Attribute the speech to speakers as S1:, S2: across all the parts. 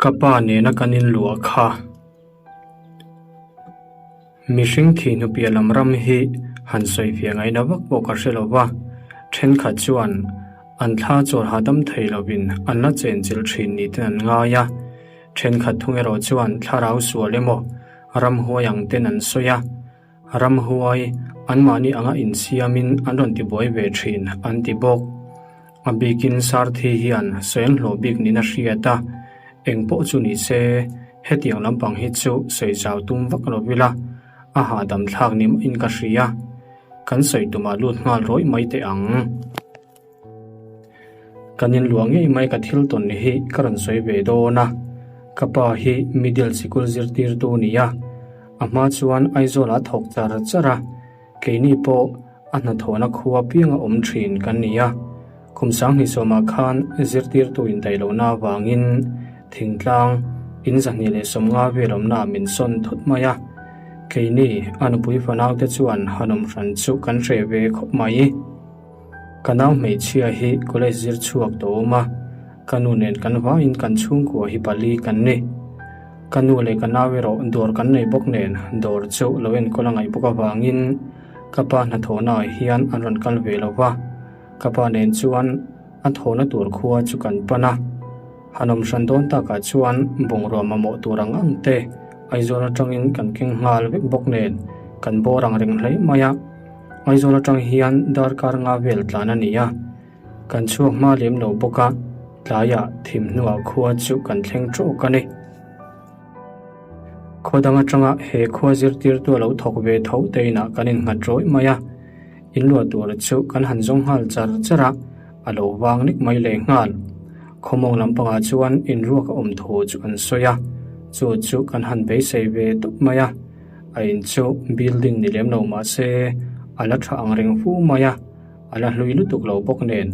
S1: Ka pa nena kan inluah kha. Mihring thih hnupiah lam ram hi han sawifiah ngaihna vak pawh ka hre lo va, thenkhat chuan an thla chawl hahdam thei lovin an la chenchilh thin ni ten an ngai a, thenkhat thung erawh chuan thlarau sual emaw ramhuai ang ten an sawi a, ramhuai anmahni anga insiamin an rawn tibuai ve thin an ti bawk. A bikin Sarthi hian sawi an hlawh bik niin a hriat a, eng pawh chu ni se hetiang lampang hi chu sawi zau tum vak lo ila a hahdam thlak ni maiin ka hria. Kan sawi tumah lut nghal rawih mai teh ang. Kan inluah ngei mai ka thil tawn hi ka rawn sawi ve dawn a, ka pa hi middle sikul zirtirtu a ni a, a hma chuan Aizawl ah thawk char char a, keini pawh a hnathawhna khua pianga awm thin kan ni a, kum sanghnih sawmah khan zirtirtu indaih lohna avangin thingtlang in 250 vel awmna min sawn thut mai a, keini a nupui fanaute chuan han awm hran chu kan hreh ve khawp mai. Ka nau hmeichhia hi college zir chhuak tawh awm a, ka nu nen kan vaiin kan chhungkua hi pali kan ni. Ka nu leh ka nau erawh dawr kan nei bawk nen dawr chu lo enkawl a ngaih bawk avangin ka pa hnathawhna ah hian an rawn kal ve lo va, ka pa nen chuan a thawhna tur khua chu kan pan a. Han awm hran dawn takah chuan bungrua mamawh tur ang ang te Aizawl atangin kan keng nghal vek bawk nen kan bawr ang reng hle mai a. Aizawl atang hian darkar nga vel tlan a ni a, kan chhuak hma lem lo bawk a, tlaiah thim hnuah khua chu kan thleng tawk a ni. Khaw dang atanga he khua zirtirtu a lo thawk ve tho te inah kan innghat rawih mai a, inluah tur chu kan han zawng nghal char char a, a lo vang nek mai leh nghal. Khawmawng lampangah chuan inruak a awm thu chu an sawi a, chu chu kan han beisei ve tawp mai a. A in chu building ni lem lo mah se a la tha ang reng fu mai a, a la hlui lutuk lo bawk nen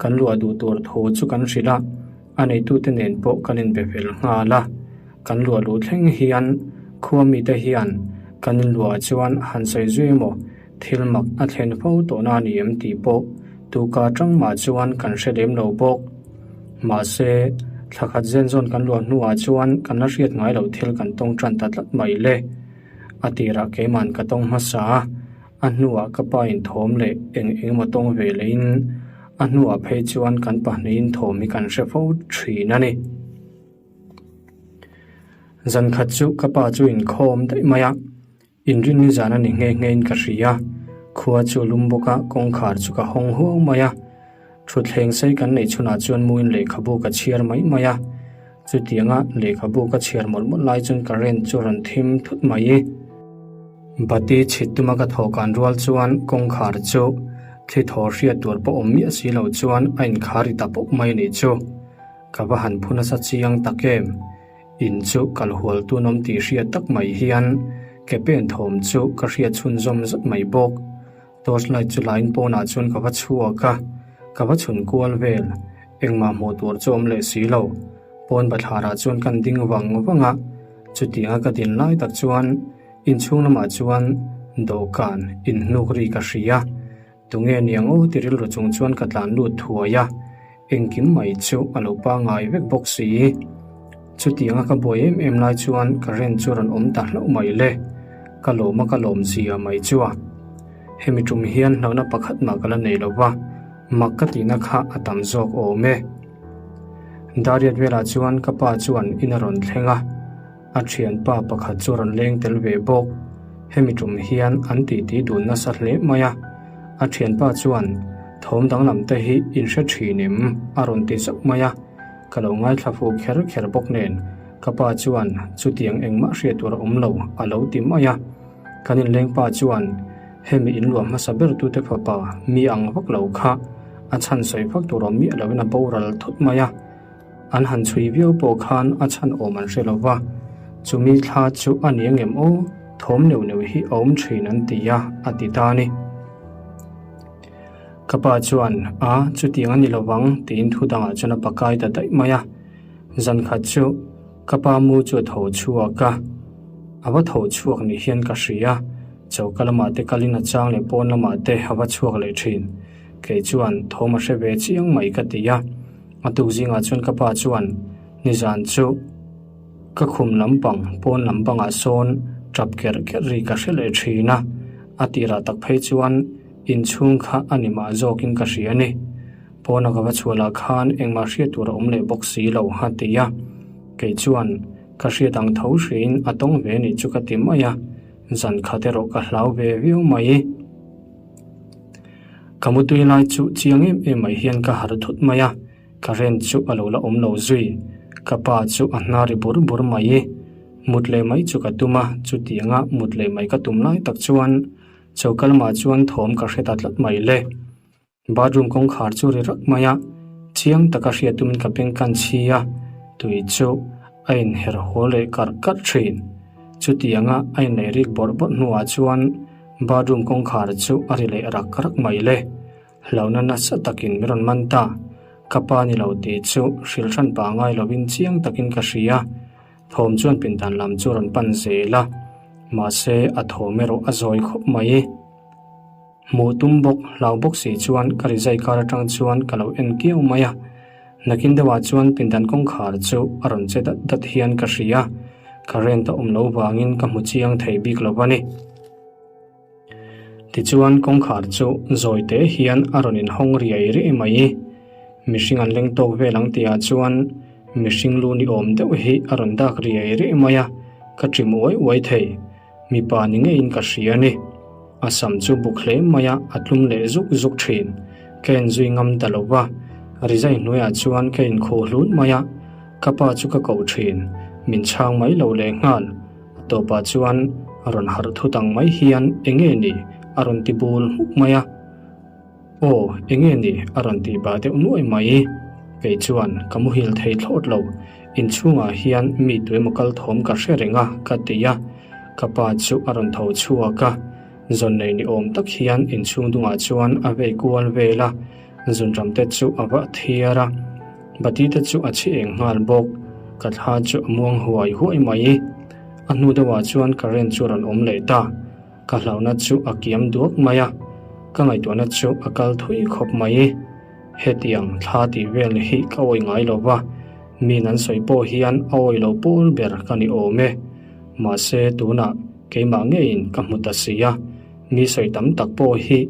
S1: kan luah duh tur thu chu kan hrilh a, a neitute nen pawh kan inbe fel nghal a. Kan luah luh thleng hian khua mite hian kan inluah chuan han sawi zui emaw thil mak a thlen fo tawhna a ni em tih pawh tuka tang mah chuan kan hre lem lo bawk. Mahse, thla khat zen zawn kan luah hnuah chuan kan la hriat ngai loh thil kan tawng tan ta tlat mai le. A tirah keiman ka tawng hmasa a, a hnuah ka pa in thawm leh eng eng emaw tawng ve lehin a hnuah phei chuan kan pahnihin thawm hi kan hre fo thin a ni. Zan khat chu ka pa chu inkhawm daih mai a. Inrinni zan a ni nghe nghe in ka hria. Khua chu a lum bawk a, kawngkhar chu ka hawng huau mai a. Thutthleng sei kan neih chhunah chuan muin lehkhabu ka chhiar mai mai a. Chutianga lehkhabu ka chhiar mawlh mawlh lai chuan current chu a rawn thim thut mai. Bati chhit tuma ka thawhkan rual chuan kawngkhar chu thli thaw hriat tur pawh awm miah si lo chuan a inkhar ri ta pawp mai a nih chu. Ka va han phu nasa chiang tak em? In chu kal hual tun awm tih hriat tak mai hian ke pen thawm chu ka hriat chhunzawm zat mai bawk. Torch light chu lain pawnah chuan ka va chhuak a, ka va chhun kual vel. Engmah hmuh tur chu awm leh si lo. Pawn bathlarah chuan kan ding vang vang a, chutianga ka din lai tak chuan inchhung lamah chuan dawhkan inhnuk ri ka hria. Tunge niang aw ti rilru chung chuan ka tlan lut thuai a, engkim mai chu a lo pangai vek bawk si. Chutianga ka buai em em lai chuan current chu rawn awm ta hlauh mai le, ka lawm a ka lawm zia mai chu a. Hemi tum hian hlauhna pakhat mah ka la nei lo va, mak ka tihna kha a tam zawk awm e. Dariat velah chuan ka pa chuan in a rawn thleng a. A thianpa pakhat chu rawn leng tel ve bawk. Hemi tum hian an titi dun nasa hle mai a. A thianpa chuan, Thawm danglam te hi in hre thin em? a rawn ti zauh mai a. Ka lo ngaithla fu kher kher bawk nen, ka pa chuan chutiang engmah hriat tur a awm lo a lo ti mai a. Kan inlengpa chuan, Hemi in luah hmasa ber tute fapa mi ang vak lo kha a chhan sawi fak tur awm miah loin a boral thut mai a. An han chhui viau pawh khan a chhan awm an hre lo va, chumi thla chu a ni angem aw, thawm neuh neuh hi a awm thin an ti a, a ti ta a ni. Ka pa chuan, A, chutiang a ni lo vang, tiin thu dangah chuan a pakai ta daih mai a. Zan khat chu ka pa mu chu a tho chhuak a, a va tho chhuak ni hian ka hria, choka lamah te kalin a chang leh pawn lamah te a va chhuak leh thin. Kei chuan thawm a hre ve chiang mai ka ti a. A tuk zingah chuan ka pa chuan nizan chu. Ka khum lampang pawn lam bangah sawn tap kerh kerh ri ka hre leh thin a, a tirah tak phei chuan inchhung kha a ni mah zawkin ka hria a ni. Pawna ka va chhuah lah khan engmah hriat tur a awm leh bawk si lo a ti a, kei chuan ka hriat ang tho hriin a tawng ve nih chu ka ti mai a, zan khat erawh ka hlau ve viau mai. Ka mutui lai chu chiang em em mai hian ka harh thut mai a, current chu a lo la awm lo zui. Ka pa chu a hna ri bur bur mai. Mut leh mai chu ka tum a, chutianga mut leh mai ka tum lai tak chuan choka lamah chuan thawm ka hre ta tlat mai le. Bathroom kawngkhar chu ri rak mai a, chiang taka hriat tumin ka beng kan chhi a, tui chu a inher haw leh karh karh thin. Chutianga a inneih rik bawrh bawrh hnuah chuan bathroom kawngkhar chu a ri leh rak rak mai le. Hlauhna nasa takin min rawn man ta. Ka pa ni lo tih chu hrilh hran pah ngai lovin chiang takin ka hria. Thawm chuan pindan lam chu rawn pan zel a, mahse a thawm erawh a zawi khawp mai. Hmuh tum bawk hlau bawk si chuan ka rizai kar atang chuan ka lo en kiau mai a. Nakin deuhah chuan pindan kawngkhar chu a rawn che dat dat hian ka hria. Current a awm lo vangin ka hmu chiang thei bik lo a ni. Tichuan kawngkhar chu zawi te hian a rawn inhawng riai riai mai. Mihring an leng tawk vel ang tihah chuan mihring lu ni awm deuh hi a rawn dak riai riai mai a, ka ṭim uai uai thei. Mipa ni ngeiin ka hria a ni. A sam chu buk hle mai a, a tlum leh zuk zuk thin. Ka enzui ngam ta lo va, rizai hnuaiah chuan ka inkhuh hlut mai a, ka pa chu ka koh thin, min chhang mai lo leh nghal. A tawpah chuan a rawn harh thut ang mai hian enge ni a rawn ti bul hmuk mai a. Aw, enge ni? a rawn tih bah deuh nuai mai. Kei chuan ka muhil thei thlawt lo, inchhungah hian mi tuemaw kal thawm ka hre reng a, ka ti a. Ka pa chu a rawn tho chhuak a, zawn nei ni awm tak hian inchhung dungah chuan a vei kual vel a, zunram te chu a va thiar a, bati te chu a chhi eng nghal bawk. Ka thla chu a muang huai huai mai. A hnu deuhah chuan current chu a rawn awm leh ta. Ka hlauhna chu a kiam duak mai a, ka ngaihtuahna chu a kal thui khawp mai. Hetiang thla tih vel hi ka awi ngai lo va, min an sawi pawh hian a awi lo pawl ber ka ni awm e. Mahse tunah keimah ngeiin ka hmu ta si a, mi sawi tam tak pawh hi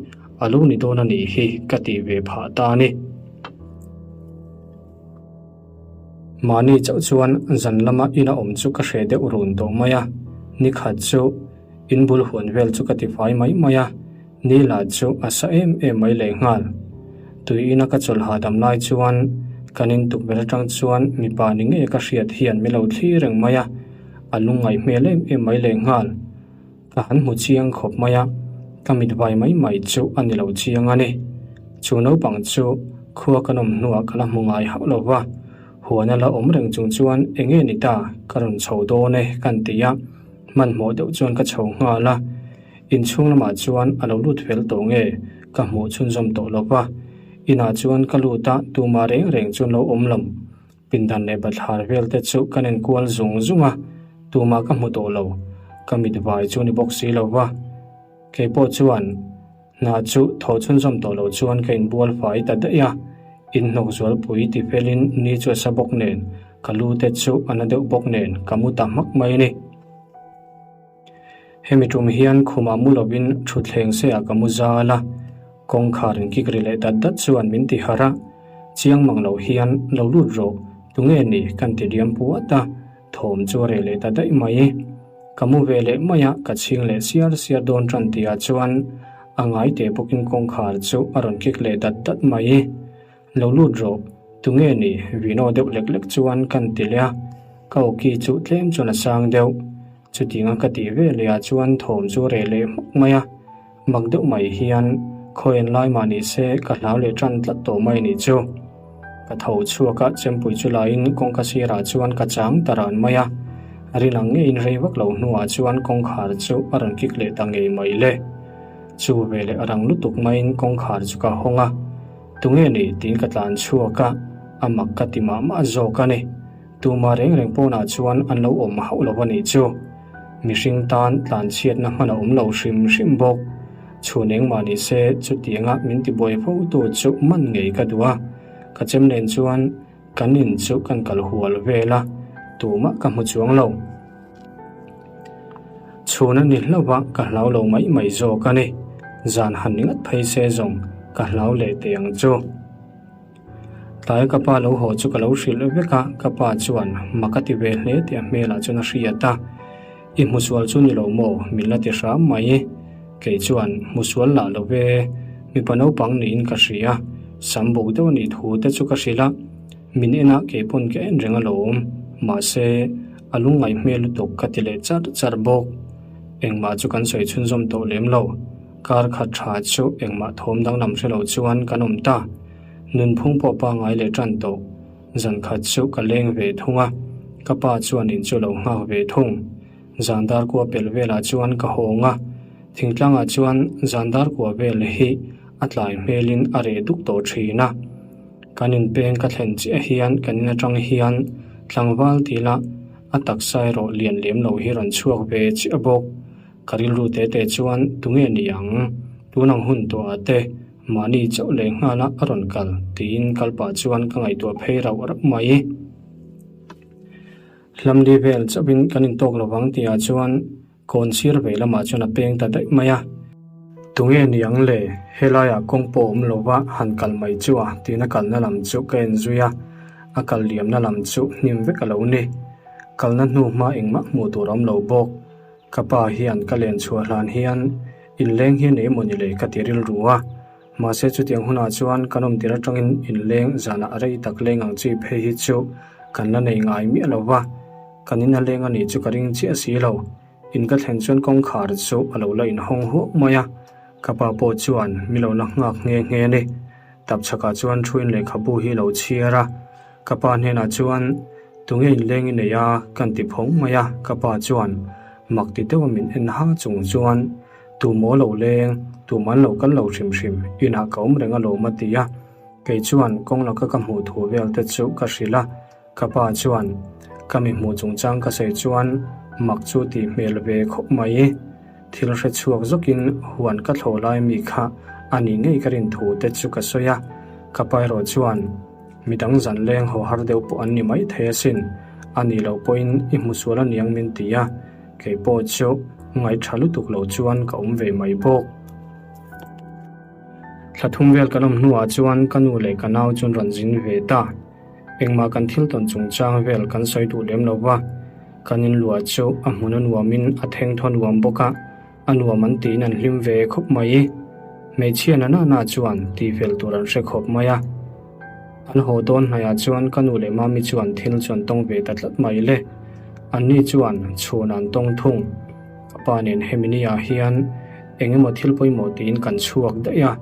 S1: a lo ni dawn a nih hi ka tih ve phah ta a ni. Mahni chauh chuan zan lama ina awm chu ka hreh deuh run tawh mai a, nikhat chu in bul huan vel chu ka tifai mai mai a, ni lah chu a sa em em mai leh nghal. Tui ina ka chawlh hahdam lai chuan kan in tukverh atang chuan mipa ni ngei ka hriat hian min lo thlir reng mai a, a lungngaih hmel em em mai leh nghal. Ka han hmu chiang khawp mai a, ka mit vai mai mai chu a ni lo chiang a ni. Chu naupang chu khua kan awm hnuah ka la hmu ngai hauh lo va, huan a la awm reng chung chuan eng nge ni ta, ka rawn chho dawn e kan ti a, hmanhmawh deuh chuan ka chho nghal a. Inchhung lamah chuan a lo lut fel tawh nge ka hmuh chhunzawm tawh lo va, inah chuan ka lut a, tumah reng reng chuan lo awm lo. Pindan leh bathlar vel te chu kan enkual zung zung a, tumah ka hmu tawh lo, ka mit vai chu ni bawk si lo va. Kei pawh chuan hna chu thaw chhunzawm tawh lo chuan ka inbual fai ta daih a, inhnawk zualpui ti felin ni chu a sa bawk nen, ka lu te chu a na deuh bawk nen ka mu ta hmak mai a ni. Hemi tum hian khumah mu lovin thutthleng seah ka mu zal a, kawngkhar in kik ri leh dat dat chuan min ti harh a, chiang mang lo hian lo lut rawh, tunge ni kan ti liam puat a, thawm chu a reh leh ta daih mai. Ka mu ve leh mai a, ka chhing leh siar siar dawn tan tihah chuan a ngai teh bawkin kawngkhar chu a rawn kik leh dat dat mai. Lo lut rawh, tunge ni vino deuh lek lek chuan kan ti leh a, ka awki chu tlem chuan a sang deuh. Chutianga ka tih ve leh ah chuan thawm chu reh leh hmuk mai a, mak deuh mai hian khawian lai mah ni se ka hlau leh tan tlat tawh mai nih chu. Ka tho chhuak a, chempui chu laiin kawngka sirah chuan ka chang ta ran mai a, rin ang ngeiin rei vak lo hnuah chuan kawngkhar chu a rawn kik leh ta ngei mai le. Chu veleh a rang lutuk maiin kawngkhar chu ka hawng a. Tunge ni tiin ka tlan chhuak a, a mak ka ti mah mah zawk a ni. Tuma reng reng pawnah chuan an lo awm hauh lo a nih chu. Mihring tan tlan chhiatna hman a awm lo hrim hrim bawk. Chhun engmah ni se chutianga min tibuai fo tu chu man ngei ka duh a. Ka chem nen chuan kan in chu kan kal hual vel a. Tumah ka hmu chuang lo. Chhun a ni hlauh a, ka hlau lo mai mai zawk a ni. Zan han ni ngat phei se zawng ka hlau leh teh ang chu. Tlai ka pa lo haw chu ka lo hrilh vek a, ka pa chuan mak a ti ve hle tih a hmelah chuan a hriat a. I hmusual chu ni lo maw? Min la ti hram mai. Kei chuan hmusual lah lo ve, mipa naupang niin ka hria. Sam buk deuh a nih thu te chu ka hrilh a, min en a kei pawn ka en reng alawm. Mahse, a lungngaih hmel lutuk ka ti leh char char bawk. Engmah chu kan sawi chhunzawm tawh lem lo. Kar khat tha chu engmah thawm danglam hre lo chuan kan awm ta. Nunphung pawh pangngai leh tan tawh. Zan khat chu ka leng ve thung a, ka pa chuan in chu lo nghak ve thung. Zan dar kua pel velah chuan ka hawng a, thingtlangah chuan zan dar kua vel hi a tlai hmelin a reh duk tawh thin a. Kan inpeng ka thlen chiah hian kan in atang hian tlangval tila a taksa erawh lian lem lo hi rawn chhuak ve chiah bawk. Ka rilru te te chuan tunge ni ang? Tun ang hun tawhah te mahni chauh leh nghala a rawn kal tiin kal pah chuan ka ngaihtuah phei rauh rauh mai. Hlamli vel chauhin kan intawk lovang tihah chuan kawn sir vei lamah chuan a peng ta daih mai a. Tunge ni ang le? Helaiah kawng pawh awm lova han kal mai chu a tiin a kalna lam chu ka en zui a, a kal liamna lam chu hnim vek a lo ni. Kalna hnu hma engmah hmuh tur a awm lo bawk. Ka pa hian ka len chhuah hlan hian inleng hi nei emaw ni le ka ti rilru a, mahse chutiang hunah chuan kan awm tir atangin inleng zanah rei tak leng ang chi phei hi chu kan la nei ngai miah lo va, kan in a leng a nih chu ka ring chiah si lo. In ka thlen chuan kawngkhar chu a lo la inhawng huau mai a, ka pa pawh chuan mi lo la nghak nghe nghe a ni. Tapchhakah chuan thuin lehkhabu hi lo chhiar a, Ka pa hnenah chuan, Tunge inleng i nei a? kan ti phawng mai a, ka pa chuan mak ti deuha min en ha chung chuan, Tu maw lo leng, tu man lo kal lo hrim hrim, inah ka awm reng alawm a ti a. Kei chuan kawng laka ka hmuh thu vel te chu ka hrilh a, ka pa chuan ka mi hmuh chungchang ka sawi chuan mak chu tih hmel ve khawp mai. Thil hre chhuak zawkin huan ka thlawh lai mi kha a nih ngei ka rin thu te chu ka sawi a, ka pa erawh chuan, Midang zan leng haw har deuh pawh an ni mai thei asin, a nih loh pawhin i hmu sual aniang min ti a, kei pawh chu ngaihṭha lutuk lo chuan ka awm ve mai bawk. Thla thum vel kan awm hnuah chuan ka nu leh ka nau chuan rawn zin ve ta. Engmah kan thil tawn chungchang vel kan sawi duh lem lo va, kan inluah chu a hmun a nuamin a thengthaw nuam bawk a, A nuam an tiin an hlim ve khawp mai. Hmeichhia na nana chuan tih fel tur an hre khawp mai a. An haw dawn hnaihah chuan ka nu leh mami chuan thil chu an tawng ve ta tlat mai le. Anni chuan chhun an tawng thung. Ka pa nen hemi ni ah hian eng emaw thil pawimawh tiin kan chhuak daih a.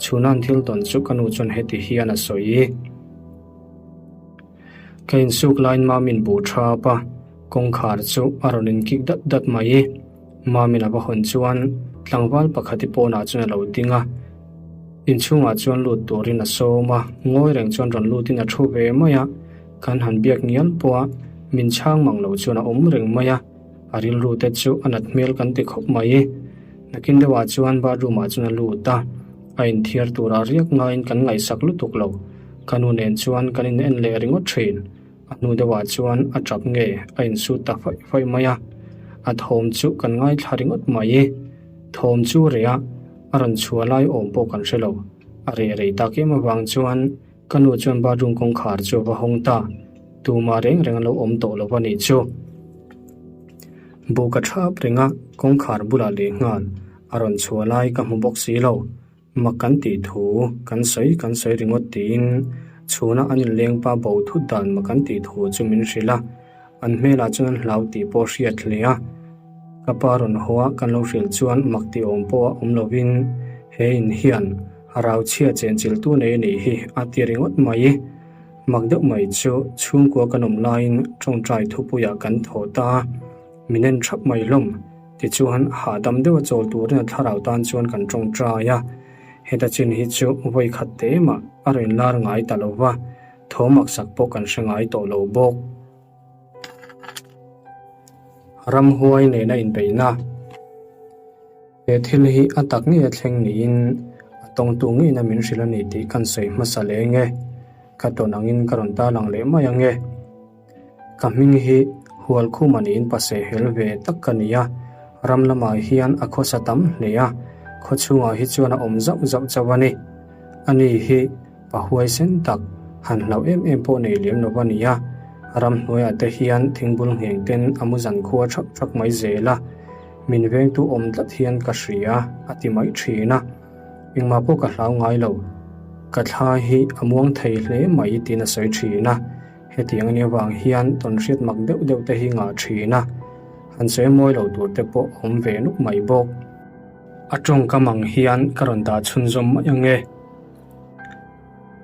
S1: Chhuna an thil tawn chu ka nu chuan heti hian a sawi. Ka insuk laiin Mami'n buh thap a, kawngkhar chu a rawn inkik dat dat mai. Mami'n a va hawn chuan tlangval pakhat i pawnah chuan a lo ding a, inchhungah chuan lut turin a sawm a, ngawi reng chuan rawn lutin a thu ve mai a, kan han biak ngial pawh a, min chhang mang lo chuan a awm reng mai a, a rilru te chu a nat hmel kan ti khawp mai. Nakin deuhah chuan bathroom ah chuan a lut a, a inthiar tura riak ngaiin kan ngaihsak lutuk lo, ka nu nen chuan kan in en leh ringawt thin. A hnu deuhah chuan a tap nge a insut ta faih faih mai a, a thawm chu kan ngaithla ringawt mai. Thawm chu reh a, a rawn chhuah lai awm pawh kan hre lo. A reh rei tak em avang chuan ka nu chuan bathroom kawngkhar chu a va hawng ta. Tumah reng reng a lo awm tawh lo a nih chu. Buh ka thap reng a, kawngkhar bulah leh nghal a rawn chhuah lai ka hmu bawk si lo. Mak kan tih thu, kan sawi kan sawi ringawt tiin chhuna an inleng pa bo thut dan mak an tih thu chu min hrilh a, an hmelah chuan an hlau tih pawh hriat hle a. Ka pa rawn haw a kan lo hrilh chuan mak tih awm pawh a awm lovin he in hian rau chhia chenchiltu nei a nih hi a ti ringawt mai. Mak deuh mai chu chhungkua kan awm laiin tawngtai thupuiah kan thaw ta a, min en thap mai hlawm. Tichuan, hahdam deuha chawl turin a thlarau tan chuan kan tawngtai a. Heta chin hi chu vawi khat te mah a rawn lar ngai ta lo va, thaw maksak pawh kan hre ngai tawh lo bawk. Ramhuai nena inbeihna. He thil hi a tak ngei a thleng niin a tawngtu ngeina min hrilh a ni tih kan sawi hmasa leng e. Ka tawn angin ka rawn tarlang leh mai ang e. Ka hming hi Hualkhuma niin pasehel ve tak ka ni a, ram lamah hian a khawsa tam hle a, khaw chhungah hi chuan a awm zauh zauh chauh a ni. Ani hi pa huaisen tak, han hlauh em em pawh nei lem lo a ni a, ramhnuaiah te hian thingbul ngheng ten a mu zan khua thak thak mai zel a, min vengtu awm tlat hian ka hria a ti mai thin a. Engmah pawh ka hlau ngai lo, ka thla hi a muang thei hle mai tiin a sawi thin a. Hetiang a nih avang hian tawnhriat mak deuh deuh te hi ngah thin a, han sawi mawi lo tur te pawh awm ve nuk mai bawk. A tawngkam ang hian ka rawn dah chhunzawm mai ang e.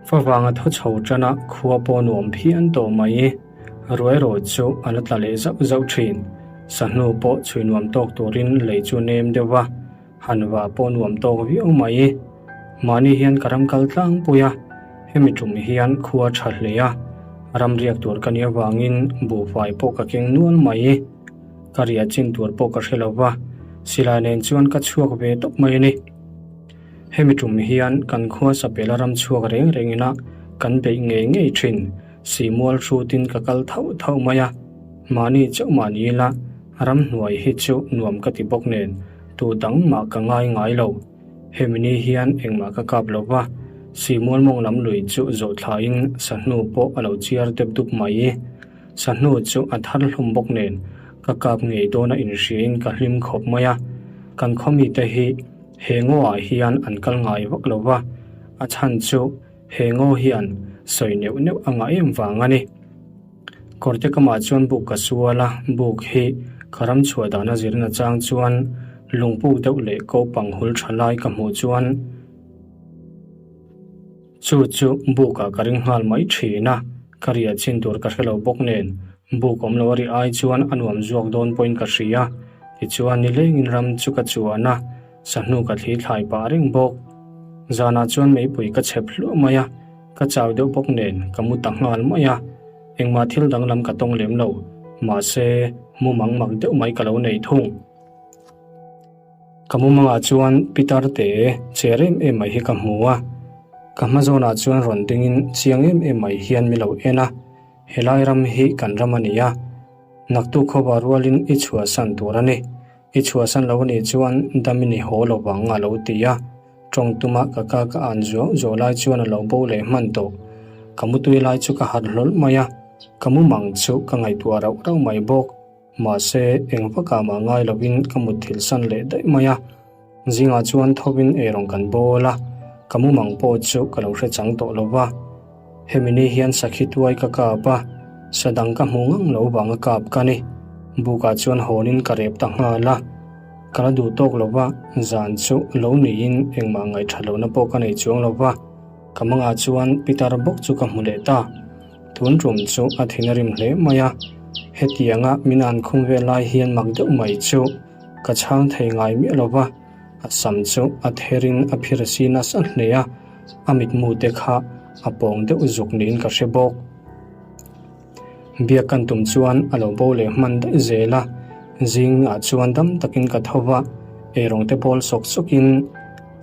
S1: Favanga thaw chho tana khua pawh nuam phian tawh mai. Ruai rawh chu a la tla leh zauh zauh thin. Sahnu pawh chhui nuam tawk turin lei chu nem deuh va. Han va pawh nuam tawk viau mai. Mahni hian ka ram kal tlangpui a, hemi tum hian khua tha hle a, ram riak tur ka nih avangin buhfai pawh ka keng nual mai. Ka riah chin tur pawh ka hre lo va, silai nen chuan ka chhuak ve tawp mai a ni. Hemi tum hian kan khua sapela ram chhuak reng reng ina kan beih ngei ngei thin. Simual hrutin ka kal thauh thauh mai a, mahni chauh mah ni ila ramhnuai hi chu nuam ka ti bawk nen tu dang mah ka ngai ngai lo. Hemi ni hian engmah ka kap lo va, Simual mawng lam lui chu zawh thlain sahnu pawh a lo chiar dep dup mai. Sahnu chu a thar hlum bawk nen ka kap ngei dawna inhriain ka hlim khawp mai a, kan khaw mite hi he ngaw-ah hian an kal ngai vak lo va, a chhan chu He ngaw hian sawi neuh neuh a ngah em vang a ni. Kawrte kamah chuan buk ka sual a, buk hi ka ram chhuah dana zirna chang chuan lungpuk deuh leh ko pang hul tha lai ka hmuh chuan chu chu bukah ka ring nghal mai thin a, ka riah chin tur ka hre lo bawk nen buk awm lo a ri ai chuan a nuam zuak dawn pawhin ka hria. Tichuan nilengin ram chu ka chuan a. Sahnu ka thli thlai pah reng bawk. Zanah chuan meipui ka chhep hluah mai a, ka chau deuh bawk nen ka mu ta nghal mai a. Engmah thil danglam ka tawng lem lo, mahse mumang mak deuh mai ka lo nei thung. Ka mumangah chuan Pitar te che rem em mai hi ka hmu a, ka hma zawnah chuan rawn dingin chiang em em mai hian mi lo en a, helai ram hi kan ram a ni a, naktuk khawpa rualin i chhuahsan tur a ni. I chhuahsan lo anih chuan dam i ni haw lo vang a lo ti a, tawng tuma ka ka ka an zuau zuau lai chuan a lo bo leh hman tawh. Ka mutui lai chu ka harh hlawlh mai a, ka mumang chu ka ngaihtuah rauh rauh mai bawk. Mahse, eng vakah mah ngai lovin ka mutthilh san leh daih mai a. Zingah chuan thovin eirawng kan bawl a, ka mumang pawh chu ka lo hre chang tawh lo va. Hemi ni hian sakhi tuai ka kap a, sa dang ka hmu ngang lo vang a kap ka ni. Bukah chuan hawnin ka rep ta nghal a, ka la duh tawk lo va, zan chu lo niin engmah ngaihthat lohna pawh ka nei chuang lo va. Ka mangah chuan Pitar bawk chu ka hmu leh ta. Tun tum chu a thin a rim hle mai a, hetianga min an khum vel lai hian mak deuh mai chu ka chhang thei ngai miah lo va, a sam chu a therin a phir si nasa hle a, a mitmu te kha a pawng deuh zuk niin ka hre bawk. Biak kan tum chuan a lo bo leh hman daih zel a, zingah chuan dam takin ka tho va, eirawng te bawl sawk sawkin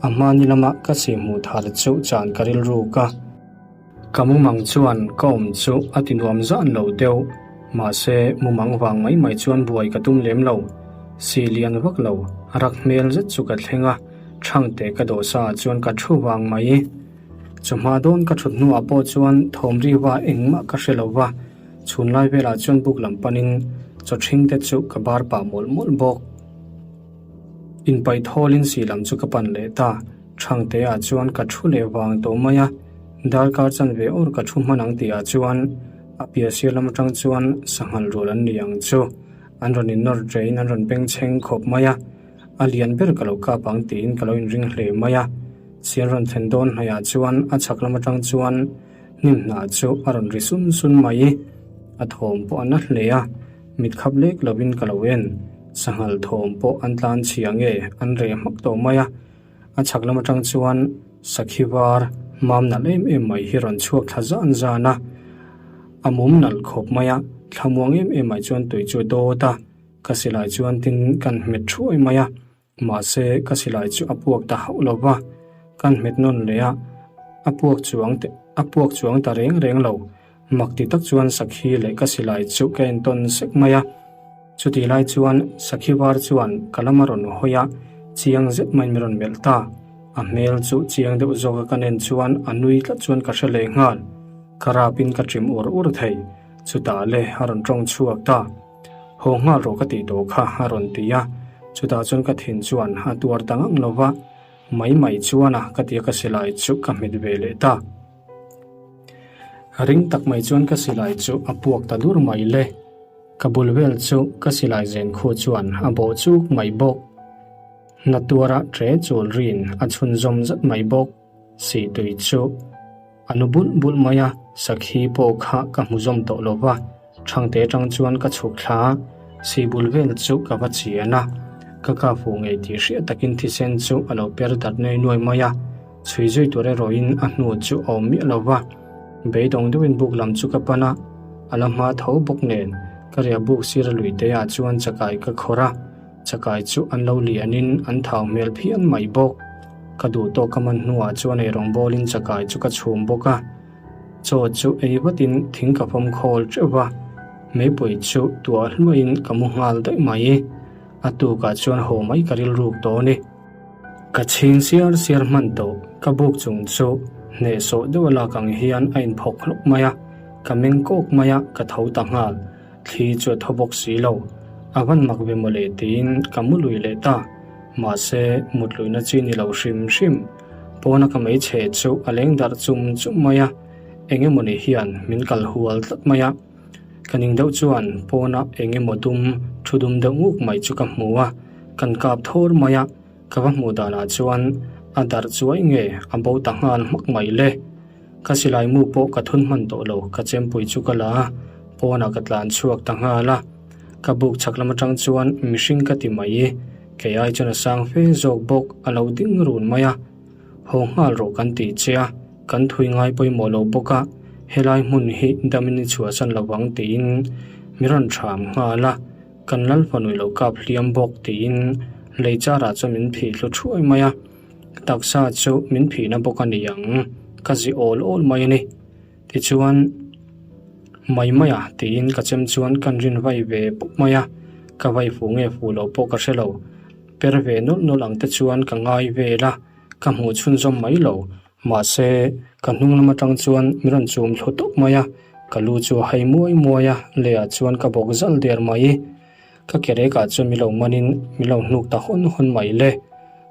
S1: a hmani lama ka sihhmuh thar chu chan ka rilruk a. Ka mumang chuan ka awm chu a ti nuam zan lo deuh, mahse mumang vang mai mai chuan buai ka tum lem lo. Si lian vak lo, rak hmel zet chu ka thleng a, Thangte ka dawhsa ah chuan ka thu vang mai. Chawhma dawn ka thut hnuah pawh chuan thawm riva engmah ka hre lo va, chhun lai velah chuan buk lam panin chaw thing te chu ka bar pah mawlh mawlh bawk. Inpaih thawlin si lam chu ka pan leh ta, Thangte ah chuan ka thu leh vang tawh mai a, darkar chanve awr ka thu hman ang tihah chuan a piah sir lam atang chuan sanghal rual an ni ang chu an rawn innawr ṭein an rawn bengchheng khawp mai a. A lian ber ka lo kap ang tiin ka lo inring hle mai a, sial rawn thlen dawn hnaihah chuan a chhak lam atang chuan hnim hnah chu a rawn ri sun sun mai. A thawm pawh a na hle a, mit khap lek lovin ka lo en. Sanghal thawm pawh an tlan chhia nge an reh hmak tawh mai a, a chhak lam atang chuan sakhi var mam nalh em em mai hi rawn chhuak thla zan zan a, a mum nalh khawp mai a, thlamuang em em mai chuan tui chu a dawt a. Ka silai chuan tin kan hmet thuai mai a, mahse ka silai chu a puak ta hauh lo va, kan hmet nawn leh a, a puak chuang a puak chuang ta reng reng lo. Mak ti tak chuan sakhi leh ka silai chu ka entawn sek mai a. Chutih lai chuan sakhi var chuan ka lam a rawn hawi a, chiang zet maiin min rawn melh ta. A hmel chu chiang deuh zawka ka nen chuan a nui tlat chuan ka hre leh nghal. Ka rapin ka ṭim ur ur thei. Chutah le a rawn ṭawng chhuak ta. Haw nghal rawh ka tih tawh kha a rawn ti a, chutah chuan ka thin chuan a tuar ta ngang lo va, mai mai chuan a ka tia ka silai chu ka hmet ve leh ta. Ring tak mai chuan ka silai chu a puak ta dur mai le. Ka bul vel chu ka silai zen khu chuan a bawh chuk mai bawk. Na tuara ṭe chul rin a chhunzawm zat mai bawk. Sihtui chu a nu bulh bulh mai a, sakhi pawh kha ka hmu zawm tawh lo va, Thangte atang chuan ka chhuk thla a, sihbul vel chu ka va chian a, ka kap huh ngei tih hriat takin thisen chu a lo per darh nuai nuai mai a, chhui zui tur erawhin a hnu chu a awm miah lo va, beidawng deuhin buk lam chu ka pan a, a la hma tho bawk nen ka riah buk sir a lui te ah chuan chakai ka khawrh a. Chakai chu an lo lianin an thau hmel phian mai bawk. Ka duh tawk ka man hnuah chuan eirawng bawlin chakai chu ka chhum bawk a. Chaw chu ei vatin thing ka fawm khawl teuh va, meipui chu tuah hluahin ka mu nghal daih mai. A tukah chuan haw mai ka rilruk tawh a ni. Ka chhing siar siar hman tawh, ka buk chung chu hnehsawh deuh a lak ang hian a inphawk hlawk mai a, ka meng kawk mai a, ka tho ta nghal. Thli chu a thaw bawk si lo. A van mak ve mawle tiin ka mu lui leh ta. Mahse, mut luihna chi ni lo hrim hrim. Pawna ka hmeichhe chu a leng darh chum chum mai a, eng emawni hian min kal hual tlat mai a. Ka ning deuh chuan pawna eng emaw dum, thu dum deuh nguk mai chu ka hmu a, kan kap thawr mai a, ka va hmuh danah chuan a darh chuai nge a bo ta nghal hmak mai le. Ka silai mu pawh ka thun hman tawh lo, ka chempui chu ka la a, pawnah ka tlan chhuak ta nghal a. Ka buk chhak lam atang chuan mihring ka ti mai i, kei ai chuan a sang fe zawk bawk a lo ding run mai a. Haw nghal rawh kan tih che a, kan thui ngai pawimawh lo bawk a, helai hmun hi damin i chhuahsan lo vang tiin mi rawn thram nghal a, kan lal fanui lo kap hliam bawk tiin lei charah chuan min phih hlu thuai mai a. Taksa chu min phihna bawk a ni ang, ka zi awl awl mai a ni. Tichuan, mai mai a tiin ka chem chuan kan rin vai ve pawp mai a, ka vai fu nge fu lo pawh ka hre lo. Per ve nawlh nawlh ang te chuan ka ngai vel a, ka hmuh chhunzawm mai lo. Mahse, ka hnung lam atang chuan min rawn chum thlu tawp mai a, ka lu chu a hai muai muai a, leiah chuan ka bawk zal der mai. Ka kerekah chuan min lo manin min lo hnuk ta hawn hawn mai le.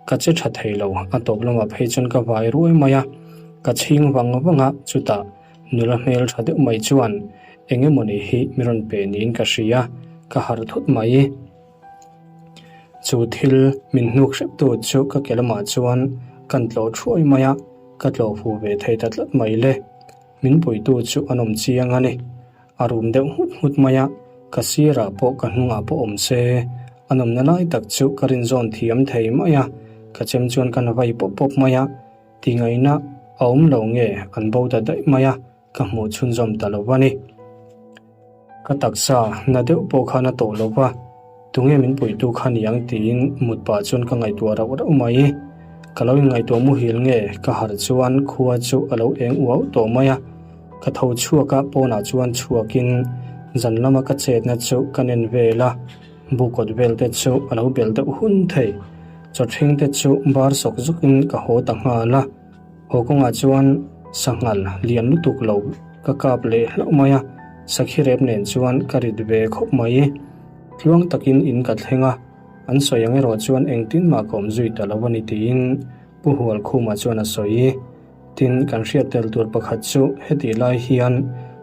S1: Ka che tha thei lo, a tawp lamah phei chuan ka vai ruai mai a, ka chhing vang vang a, chutah nula hmel tha deuh mai chuan eng emawni hi min rawn pe niin ka hria, ka harh thut mai. Chu thil min hnuk hrep tu chu ka ke lamah chuan kan tlawh thuai mai a, ka tlawh fu ve thei ta tlat mai le. Min puitu chu an awm chiang a ni. A rum deuh nghut nghut mai a, ka sirah pawh ka hnungah pawh awm se, a nawmna lai tak chu ka rinzawn thiam thei mai a, ka chem chuan ka na vai pawp pawp mai a, tingaihna a awm lo nge an bo ta daih mai a, ka hmuh chhunzawm ta lo va ni. Ka taksa na deuh pawh khan a tawh lo va. Tunge min puitu kha ni ang tiin mut pah chuan ka ngaihtuah rauh rauh mai. Ka lo inngaihtuah muhil nge ka harh chuan khua chu a lo eng uau tawh mai a. Ka tho chhuak a, pawnah chuan chhuakin zan lama ka chetna chu ka nen vel a, bukawt vel te chu a lo bel deuh hun thei. Chawthring te chu bar sawk zukin ka haw ta nghal a. Haw kawngah chuan sanghal lian lutuk lo ka kap leh hlauh mai a, sakhi rep nen chuan ka rit ve khawp mai. Tluang takin in ka thleng a, an sawi ang erawh chuan engtin mah ka awm zui ta lo a ni tiin Pu Hualkhuma chuan a sawi. Tin, kan hriat tel tur pakhat chu hetih lai hian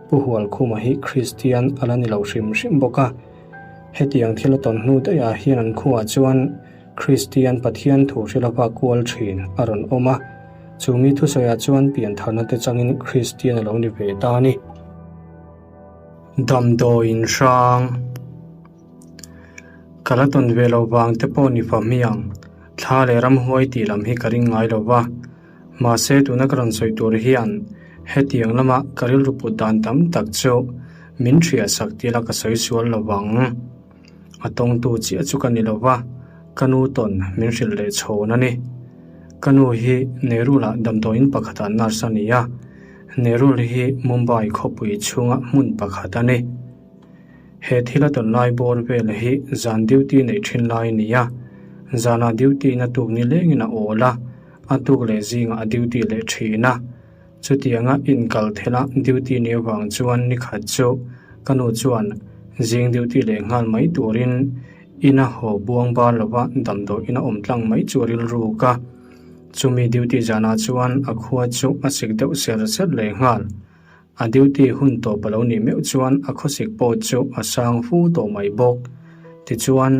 S1: Pu Hualkhuma hi Kristian a la ni lo hrim hrim bawk a. Hetiang thil a tawn hnu daihah hian an khuaah chuan Kristian Pathian thu hrilh a kual thin a rawn awm a, chu mi thusawiah chuan piantharna te changin Kristian a lo ni ve ta a ni. Damdawiin hrang Ka la tawn ve lo vang te pawh ni fa hmiang, thla leh ramhuai tih lam hi ka ring ngai lo va. Mahse tuna ka rawn sawi tur hian hetiang lama ka rilru put dan tam tak chu min hriatsak tih la ka sawi sual lo vang. A tawngtu chiah chu ka ni lo va, ka nu tawn min hrilh leh chhawn a ni. Ka nu hi Nerula damdawiin pakhatah nurse a ni a. Nerul hi Mumbai khawpui chhunga hmun pakhat a ni. He thil a tawn lai bawr vel hi zan duty neih thin lai a ni a, zanah duty in a tuk ni lengin a awl a, a tuk leh zingah a duty leh thin a. Chutianga inkal thela duty nih avang chuan nikhat chu ka nu chuan zing duty leh nghal mai turin ina haw buang bar lova damdawi ina awm tlang mai chu a rilruk a. Chumi duty zanah chuan a khua chu a sik deuh ser ser leh nghal. A duty hun tawp a lo nih meuh chuan a khawsik pawh chu a sang fu tawh mai bawk. Tichuan,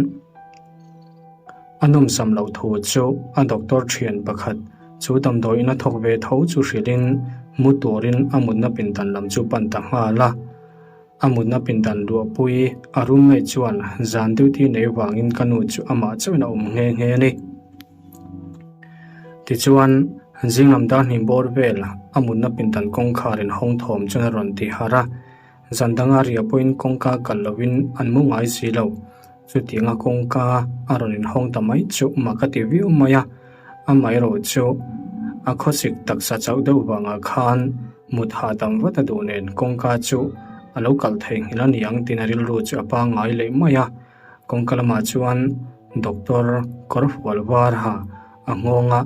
S1: a nawmsam loh thu chu a doctor thian pakhat chu damdawiin a thawk ve tho chu hrilhin mu turin a mutna pindan lam chu pan ta nghal a. A mutna pindan luahpui a roommate chuan zan duty nei vangin ka nu chu amah chauhin a awm nghe nghe a ni. Tichuan, zinglam dar hnih bawr vel a mutna pindan kawngkhar in hawng thawm chuan a rawn ti harh a, zan danga riah pawhin kawngka kalh lovin an mu ngai si lo. Chutianga kawngka a rawn inhawng ta mai chu mak a ti viau mai a, amaherawh chu a khawsik taksa chauh deuh vangah khan mut hahdam vat a duh nen kawngka chu a lo kalh theihnghilh a ni ang tiin a rilru chu a pangngai leh mai a. Kawngka lamah chuan doctor kawr hual var ha a nghawnga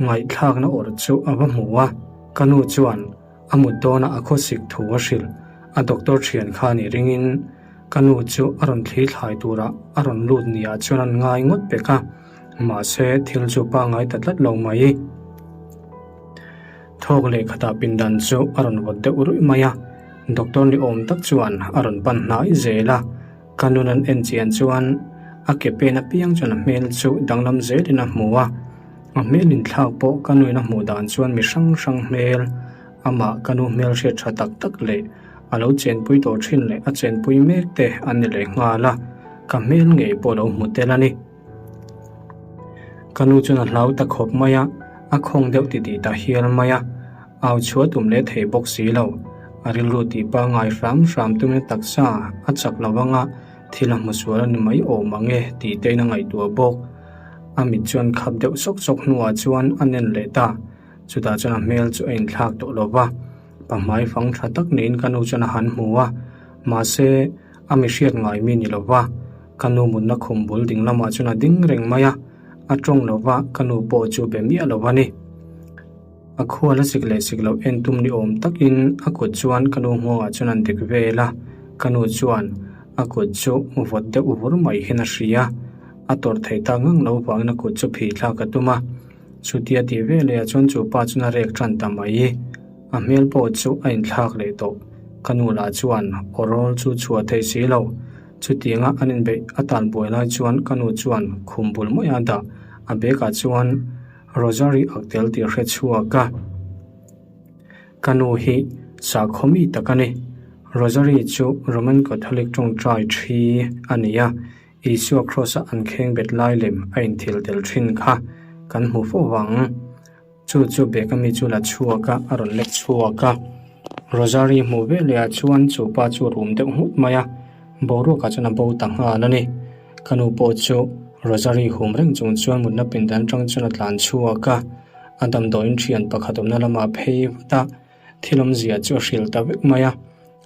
S1: ngaihthlakna awrh chu a va hmu a, ka nu chuan a mut dawnah a khawsik thu a hrilh. A doctor thian kha nih ringin ka nu chu a rawn thli thlai turah a rawn lut niah chuan an ngai ngawt pek a, mahse thil chu pangngai ta tlat lo mai. Thawk leh khatah pindan chu a rawn vawt deuh ruih mai a, doctor ni awm tak chuan a rawn pan hnai zel a, ka nun an en chian chuan a ke pen apiang chuan a hmel chu danglam zelin a hmu a, a hmel inthlak pawh ka nuin a hmuh dan chuan mi hrang hrang hmel, amah ka nu hmel hriat tha tak tak leh a lo chenpui tawh thin leh a chenpui mek te an ni leh nghal a, ka hmel ngei pawh a lo hmu tel a ni. Ka nu chuan a hlau ta khawp mai a, a khawng deuh titih ta hial mai a, au chhuah tum leh thei bawk si lo. A rilru tih pangngai hram hram tumin taksa a chak lo anga thil a hmu sual a ni mai awm ang e tih te in a ngaihtuah bawk. A mit chuan khap deuh sawk sawk hnuah chuan a nen leh ta, chutah chuan a hmel chu a inthlak tawh lo va, pahmai fang tha tak niin ka nu chuan a han hmu a, mahse a mi hriat ngai mi ni lo va. Ka nu mutna khum bul ding lamah chuan a ding reng mai a, a tawng lo va, ka nu pawh chu be miah lo a ni. A khual a sik leh sik loh en tum ni awm takin a kut chuan ka nu nghawngah chuan an dek vel a, ka nu chuan a kut chu vawt deuh vur mai hian a hria. A tawrh thei tak ngang lo vangin a kut chu phih thlak a tum a, chutia tih veleh ah chuan chu pa chuan a rek tan ta mai. A hmel pawh chu a inthlak leh tawh. Ka nu lah chuan aw rawl chu chhuah thei si lo. Chutianga an inbeih a tan buai lai chuan ka nu chuan khum bul mai a dah. A bag ah chuan Rosary ak tel tih hre chhuak a. Ka nu hi sakhaw mi tak a ni. Rosary chu Roman Catholic tawngtai thi a ni a, Isua Kraws a an khengbet lai lem a inthil tel thin kha kan hmu fo vang. Chu chu bag ami chu la chhuak a, a rawn lek chhuak a. Rosary hmuh ve leh ah chuan chu pa chu a rum deuh nghut mai a, boruak ah chuan a bo ta nghal a ni. Ka nu pawh chu Rosary hum reng chung chuan mutna pindan atang chuan a tlan chhuak a, a damdawiin thian pakhat awmna lamah phei vat a, thil awmzia chu a hrilh ta vek mai a.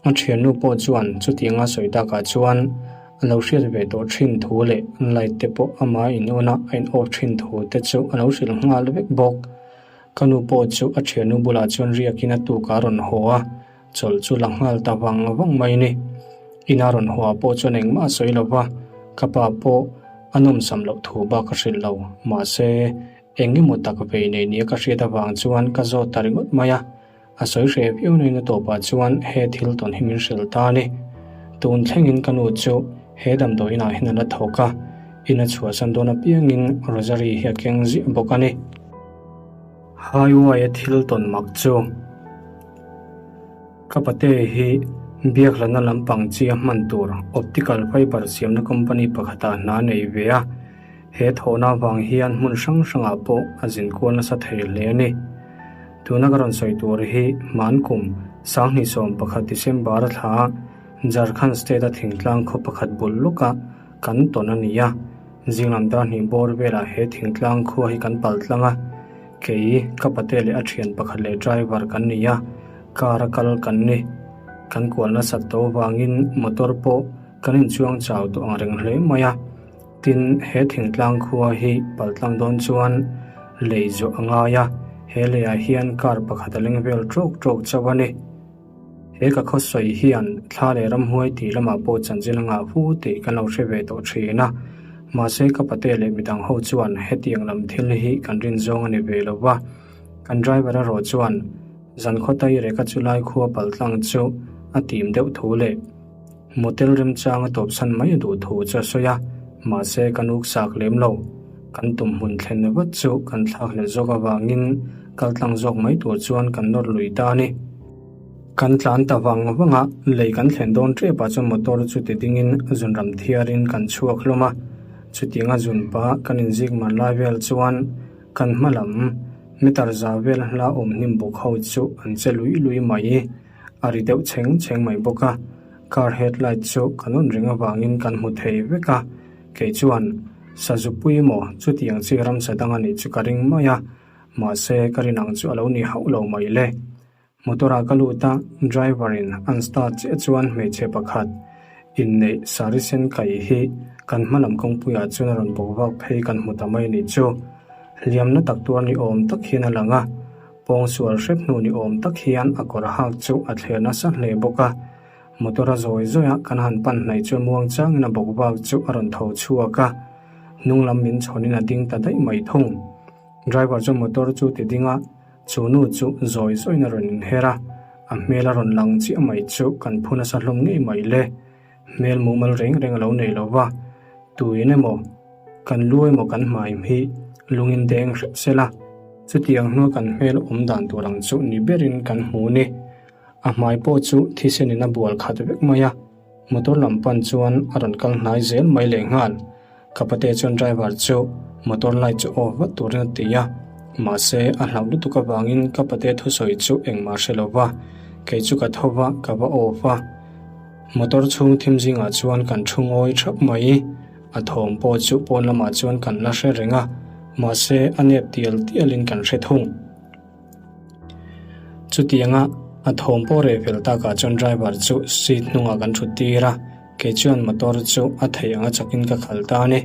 S1: A thiannu pawh chuan chutianga sawi takah chuan a lo hriat ve tawh thin thu leh light te pawh ama in on a a in off thin thu te chu a lo hrilh nghal vek bawk. Ka nu pawh chu a thiannu bulah chuan riakin a tuk a rawn haw a, chawlh chu la nghal ta vang vang mai a ni. Ina rawn haw ah pawh chuan engmah a sawi lo va, ka pa pawh a nawmsam loh thu bak a hrilh lo. Mahse, eng emaw tak vei nei nia ka hriat avang chuan ka zawt ta ringawt mai a. A sawi hreh viau nain a tawpah chuan he thil tawn hi min hrilh ta a ni. Tun thlengin ka nu chu he damdawi inah hian a la thawk a, in a chhuahsan dawn apiangin Rosary hi a keng ziah bawk a ni. Highway-a thil tawn mak chu ka pate hi biakhlana lampang chi a hman tur optical fiber siamna company pakhatah hna nei ve a, he thawhna avang hian hmun hrang hrangah pawh a zin kual nasa thei hle a ni. Tuna ka rawn sawi tur hi Hmankum 2011 December a thla a Jharkhand state a thingtlang khaw pakhat bul lawka kan tawn a ni a. Zinglam dar hnih bawr velah he thingtlang khua hi kan pal tlang a, kei ka pate leh a thian pakhat leh driver kan ni a. Car a kal kan ni. Kan kual nasat tawh avangin motor pawh kan inchuang chau tawh ang reng hle mai a. Tin, he thingtlang khua hi paltlang dawn chuan lei zawh a ngai a, he leiah hian car pakhat a leng vel tawk tawk chauh a ni. He ka khawsawi hian thla leh ramhuai tih lamah pawh chanchin a ngah fu tih kan lo hre ve tawh thin a, mahse ka pate leh midang ho chuan hetiang lam thil hi kan rin zawng a ni ve lo va. Kan driver erawh chuan zan khaw taireka chulai khua paltlang chu a tim deuh thu leh Motel remchang a tawpsan mai a duh thu chu a sawi a, mahse kan uk sak lem lo. Kan tum hmun thlen vat chu kan thlak hlel zawk avangin kal tlang zawk mai tur chuan kan nawr lui ta a ni. Kan tlan ta vang vang a, lei kan thlen dawn tep ah chuan motor chu ti dingin zunram thiarin kan chhuak hlawm a. Chutianga zun pah kan inzik man lai vel chuan kan hma lam meter za vel hla awm hnim buk ho chu an che lui lui mai. A ri deuh chheng chheng mai bawk a, car headlight chu kan on reng avangin kan hmu thei vek a, kei chuan Sazupui maw chutiang chi ramsa dang a nih chu ka ring mai a, mahse ka rin ang chu a lo ni hauh lo mai le. Motor ah ka lut a, driver in an start chiah chuan hmeichhe pakhat inneih sari sen kai hi kan hma lam kawngpuiah chuan a rawn bawk vak phei kan hmu ta mai a nih chu. Hliamna tak tuar ni awm tak hian a lang a. Pawngsual hrep hnu ni awm tak hian a kawr hak chu a thler nasa hle bawk a. Motor a zawi zawi a, kan han pan hnaih chuan muang changin a bawk vak chu a rawn tho chhuak a. Hnung lam min chhawnin a ding ta daih mai thung. Driver chuan motor chu ti ding a, chu nu chu zawi zawiin a rawn inher a. A hmel a rawn lang chiah mai chu kan phu nasa hlawm ngei mai le. Hmel mumal reng reng a lo nei lo va, tuin emaw, kan lu emaw kan hmaim hi lungin deng hrep se la, chutiang hnua kan hmel awm dan tur ang chu ni berin kan hmu ni. A hmai pawh chu thisenin a bual khat vek mai a, motor lam pan chuan a rawn kal hnai zel mai lehnghal. Ka pate chuan driver chu motor light chu off vat turin a ti a, mahse a hlauh lutuk avangin ka pate thusawi chu engmah hre lo va, kei chu ka tho va, ka va off a. Motor chhung thim zingah chuan kan thu ngawi thap mai, a thawm pawh chu pawn lamah chuan kan la hre reng a, mahse a nep tial tialin kan hre thung. Chutianga a thawm pawh reh fel takah chuan driver chu seat hnungah kan thut tir a, kei chuan motor chu a theih anga chakin ka khal ta a ni.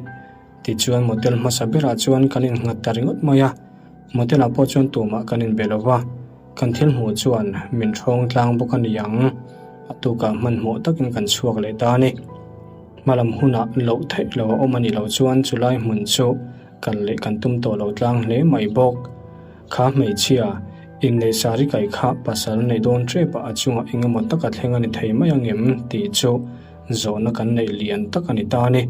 S1: Tichuan motel hmasa berah chuan kan innghat ta ringawt mai a, motel ah pawh chuan tumah kan inbe lo va, kan thil hmuh chuan min hrawng tlang bawk a ni ang, a tukah hmanhmawh takin kan chhuak leh ta a ni. Hmalam hunah loh theih lo a awm a nih loh chuan chulai hmun chu kal leh kan tum tawh lo tlang hle mai bawk. Kha hmeichhia, inneih sari kai kha pasal nei dawn tep ah a chungah eng emaw taka thleng a ni thei mai ang em tih chu zawhna kan neih lian tak a ni ta a ni.